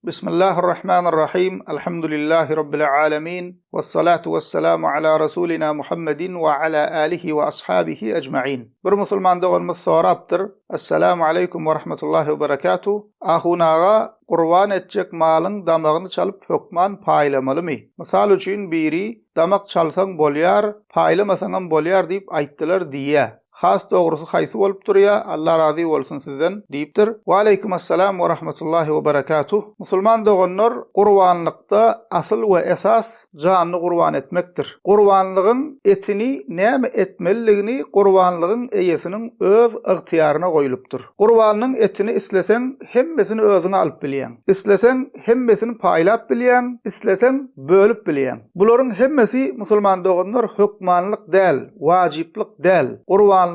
Bismillahirrahmanirrahim. Elhamdülillahi Rabbil alemin. Vessalatu vesselamu ala Rasulina Muhammedin ve ala alihi ve ashabihi ecma'in. Bir musulman doganymyz sorapdyr. Esselamu aleýkum we rahmetullahi we berekatuh. Ahun aga, gurban etjek malyň damagyny çalyp hökman paýlamalymy? Mysal üçin biri damak çalsaň bolýar, paýlamasaňam bolýar diýip aýtdylar diýýä. Has dogrusy haýsy bolup durýa Allah razy bolsun sizden diýipdir. Waleýkim essalam we rahmetullahi we berekatuh. Musulman doganlar gurbanlykda asyl we esas janly gurban etmekdir. Gurbanlygyň etini näme etmelidigini gurbanlygyň eýesiniň öz ygtyýaryna goýlupdyr. Gurbanlygyň etini isleseň hemmesini özüňe alyp bilýäň. Isleseň hemmesini paýlap bilýäň, isleseň bölüp bilýäň. Bularyň hemmesi musulman doganlar hökmanlyk däl, wajyplyk däl. Gurbanlygyň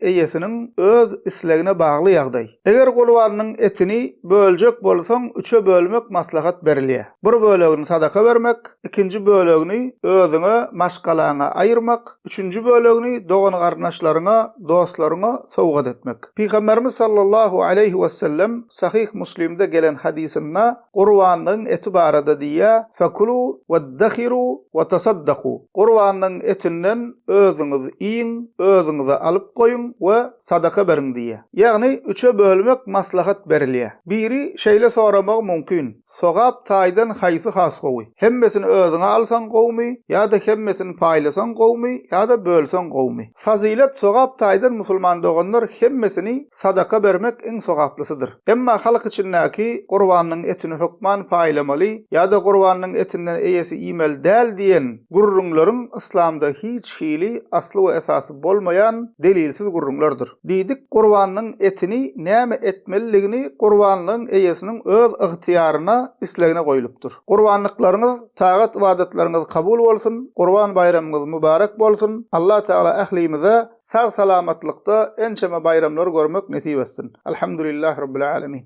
eýesiniň öz islegine bagly ýagdaý. Eger gurbanlygyň etini böljek bolsaň üçe bölmek maslahat berilýär. Bir bölegini sadaka bermek, ikinji bölegini özüňe, maşgalaňa aýyrmak, üçünji bölegini dogan-garyndaşlaryňa, dostlaryňa sowgat etmek. Pygamberimiz sallallahu aleýhi wesellem Sahyh Muslimde gelen hadysynda gurbanlygyň eti barada diýýär, Fekulu weddehiru wetesaddaku, Gurbanlygyň etinden özüňiz iýiň, özüňize alyp goýuň we sadaka beriň diýýär. Ýagny üçe bölmek maslahat berilýär. Biri şeýle soramagy mümkin, Sogap taýdan haýsy has gowy? Hemmesini özüňe alsaň gowumy ýa-da hemmesini paýlasaň gowumy ýa-da bölseň gowumy? Fazylet sogap taýdan musulman doganlar hemmesini sadaka bermek iň sogaplysydyr. Emma halk içindäki gurbanyň etini hökman paýlamaly ýa-da gurbanyň etinden eýesi iýmeli däl diýen gürrüňleriň yslamda hiç hili asly we esasy bolmaýan delilsiz gürrüňlerdir. Diýdik, gurbanlygyň etini näme etmelidigini gurbanlygyň eýesiniň öz ygtyýaryna, islegine goýlupdyr. Gurbanlyklaryňyz, tagat-ybadatlaryňyz kabul bolsun, Gurban baýramyňyz mübärek bolsun, Allah Tagala ählimize sag-salamatlykda ençeme baýramlary görmek nesip etsin. Alhamdulillahi Rabbil Alemin.